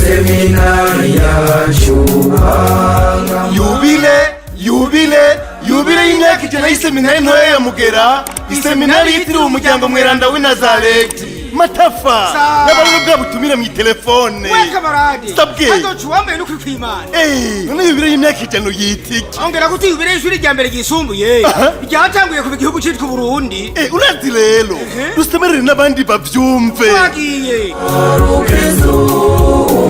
Seminari yacu. Yubile, yubile, yubile y'imyaka 100 y'iseminari ntoya ya Mugera, iseminari yitiriwe Umuryango Mweranda w'i Nazareti. Matafa n'abari bwa butumire mw'itelefone. We kamarade. Sabwe. Hazoca uwambaye n'ukuri kw'Imana. None yubile y'imyaka 100 yita iki? Ongera kuti yubile y'ishuri rya mbere ryisumbuye ryatanguye kuva igihugu citwa Uburundi. Urazi rero, dusemerere n'abandi bavyumve. Twagiye.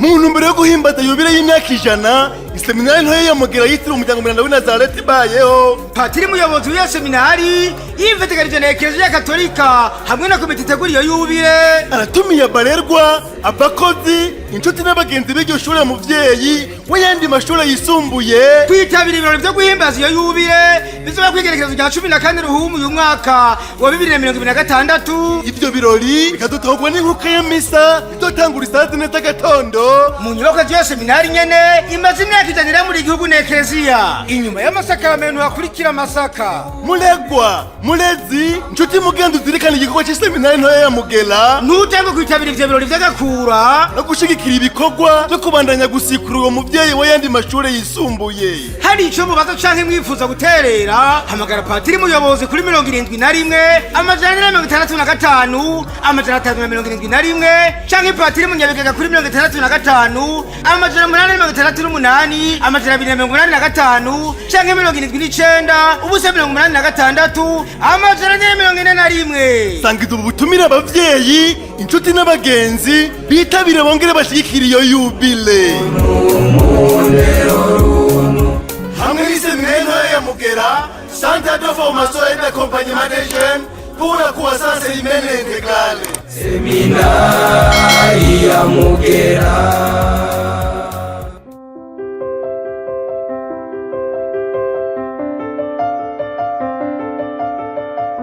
Mu ntumbero yo guhimbaza yubile y'imyaka 100 iseminari ntoya ya Mugera yitiriwe Umuryango Mweranda w'i Nazareti ibayeho, Patiri muyobozi w'iyo seminari yifatikanije na Ekereziya Katolika hamwe na komite itegura iyo yubile, aratumiye abarerwa, abakozi, inshuti n'abagenzi b'iryo shure muvyeyi w'ayandi mashure yisumbuye kwitabira ibirori vyo guhimbaza iyo yubile bizoba kw'igerekezo rya 14 Ruhumu uyu mwaka wa 2026. Ivyo birori bikazotangurwa n'inkuka ya misa izotangura isaha 4 z'agatondo mu nyubakwa z'iyo seminari nyene imaze imyaka 100 iramura igihugu n'Ekereziya, inyuma y'amasakaramentu hakurikira amasaka. Muregwa, murezi, nshuti mugenzi uzirikana igikorwa c'iseminari ntoya ya Mugera, Ntutangwe kwitabira ivyo birori vy'agakura no gushigikira ibikorwa vyo kubandanya gusikura uwo muvyeyi w'ayandi mashure yisumbuye. Hari ico mubaza canke mwifuza guterera, hamagara patiri muyobozi kuri 71 465 571, canke patiri Munyabigega kuri 65 868 285, canke 79 0 86 441. Sangiza ubu butumire abavyeyi, inshuti n'abagenzi, bitabire bongere bashigikira iyo yubile. Hamwe n'iseminari ntoya ya Mugera, centre de formation et d'accompagnement des jeunes pour la croissance humaine intégrale. Seminari ya Mugera.